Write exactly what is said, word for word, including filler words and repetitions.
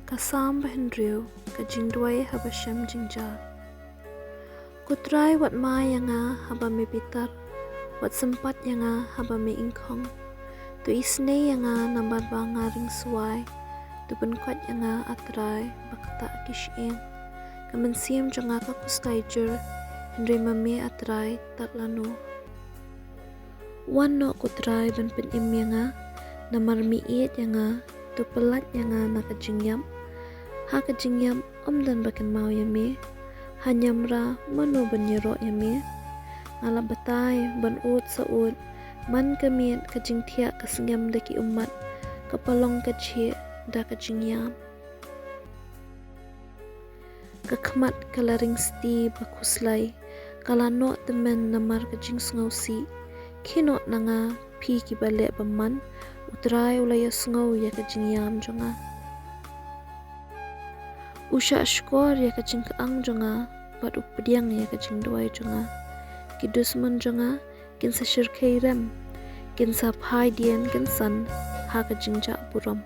Ka Salm bahynriew. Ka jingduwai haba shem jingjia. Ko Trai, wat mai ïa nga haba me bitar, wat sympat ïa nga haba me ingkhong. To isynei ïa nga namar ba nga ring swai. To pynkoit ïa nga, A Trai, ba ktah ki shyieng. Ka mynsiem jong nga ka khuslai jur, hynrei ma me, A Trai, tad lano? Wan noh, ko Trai, ban pynim ïa nga, namar me ïeit ïa nga. To pyllait ïa nga na ka jingïap. Ha ka jingïap ym don ba kynmaw ïa me. Ha niamra mano ban ïaroh ïa me? Nga la batai ban ud sa ud, man ka miet ka jingthiah ka sngem da ki ummat, ka palong ka jhieh da ka jingïam. Ka khmat ka la ring sti ba khuslai, ka la noh tymmen namar ka jingsngewsih. Khie noh na nga, phi kiba leh bymman, U Trai u la ïohsngew ïa ka jingïam jong nga. U shahshkor ïa ka jingkyang jong nga, bad u pdiang ïa ka jingduwai jong nga. Ki dusmon jong nga kin sa shyrkhei rem, kin sa phai dien kynsan ha ka jingjah burom.